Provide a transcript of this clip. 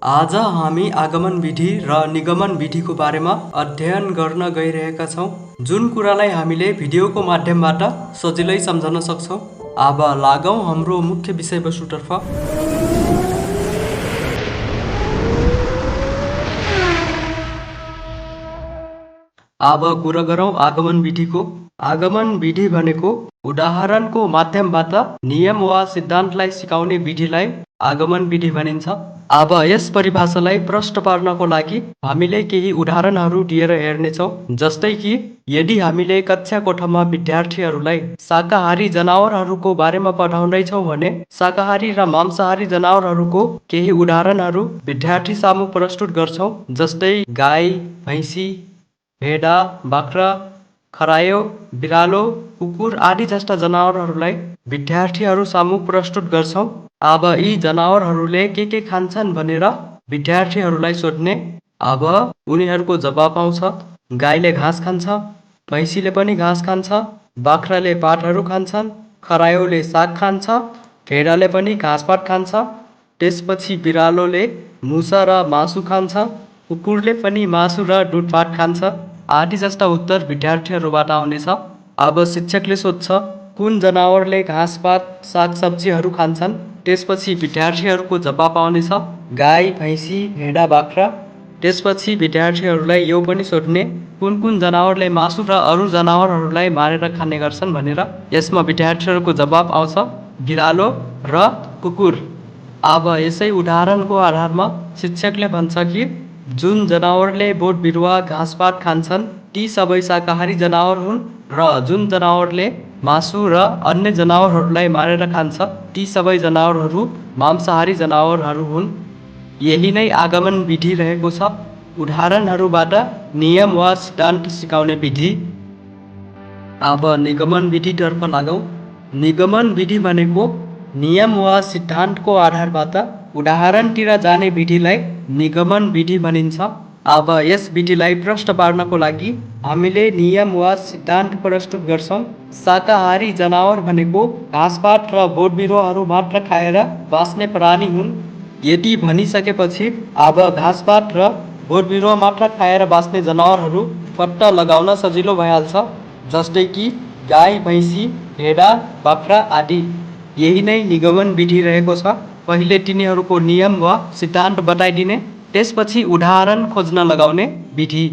आज हामी आगमन विधि र निगमन विधिको बारेमा अध्ययन गर्न गइरहेका छौँ, जुन कुरालाई हामीले भिडियोको माध्यमबाट सजिलै सम्झन सक्छौँ। अब लागौँ हाम्रो मुख्य विषयवस्तुतर्फ। अब कुरा गरौँ आगमन विधिको। आगमन विधि भनेको उदाहरणको माध्यमबाट नियम वा सिद्धान्तलाई सिकाउने विधिलाई आगमन विधि भनिन्छ। अब यस परिभाषालाई प्रष्ट पार्नको लागि हामीले केही उदाहरणहरू दिएर हेर्नेछौँ। जस्तै कि यदि हामीले कक्षा कोठामा विद्यार्थीहरूलाई शाकाहारी जनावरहरूको बारेमा पढाउँदैछौँ भने शाकाहारी र मांसाहारी जनावरहरूको केही उदाहरणहरू विद्यार्थी सामु प्रस्तुत गर्छौँ। जस्तै गाई, भैँसी, भेडा, बाख्रा, खरायो, बिरालो, कुकुर आदि जस्ता जनावरहरूलाई विद्यार्थीहरू सामु प्रस्तुत गर्छौँ। अब यी जनावरहरूले के खान्छन् भनेर विद्यार्थीहरूलाई सोध्ने। अब उनीहरूको जवाब आउँछ। गाईले घाँस खान्छ, भैँसीले पनि घाँस खान्छ, बाख्राले पातहरू खान्छन्, खरायोले साग खान्छ, भेडाले पनि घाँसपात खान्छ, त्यसपछि बिरालोले मुसा र मासु खान्छ, कुकुरले पनि मासु र दुधभात खान्छ आदि जस्ता उत्तर विद्यार्थीहरूबाट आउनेछ। अब शिक्षकले सोध्छ, कुन जनावरले घाँसपात सागसब्जीहरू खान्छन्? त्यसपछि विद्यार्थीहरूको जवाब आउनेछ, गाई, भैँसी, भेडा, बाख्रा। त्यसपछि विद्यार्थीहरूलाई यो पनि सोध्ने, कुन जनावरले मासु र अरू जनावरहरूलाई मारेर खाने गर्छन् भनेर। यसमा विद्यार्थीहरूको जवाब आउँछ, बिरालो र कुकुर। अब यसै उदाहरणको आधारमा शिक्षकले भन्छ कि जुन जनावरले बोट बिरुवा घाँसपात खान्छन् ती सबै शाकाहारी जनावर हुन् र जुन जनावरले मासु र अन्य जनावरहरूलाई मारेर खान्छ ती सबै जनावरहरू मांसाहारी जनावरहरू हुन्। यही नै आगमन विधि रहेको छ, उदाहरणहरूबाट नियम वा सिद्धान्त सिकाउने विधि। अब निगमन विधितर्फ लागौँ। निगमन विधि भनेको नियम वा सिद्धान्तको आधारबाट उदाहरणतिर जाने विधिलाई निगमन विधि भनिन्छ। अब यस विधिलाई प्रष्ट पार्नको लागि हामीले नियम वा सिद्धान्त प्रस्तुत गर्छौँ। शाकाहारी जनावर भनेको घाँसपात र बोट बिरुवाहरू मात्र खाएर बाँच्ने प्राणी हुन्। यति भनिसकेपछि अब घाँसपात र बोट बिरुवा मात्र खाएर बाँच्ने जनावरहरू पत्ता लगाउन सजिलो भइहाल्छ। जस्तै कि गाई, भैँसी, भेडा, बाख्रा आदि। यही नै निगमन विधि रहेको छ। पहिले तिनीहरूको नियम वा सिद्धान्त बताइदिने, त्यसपछि उदाहरण खोज्न लगाउने विधि।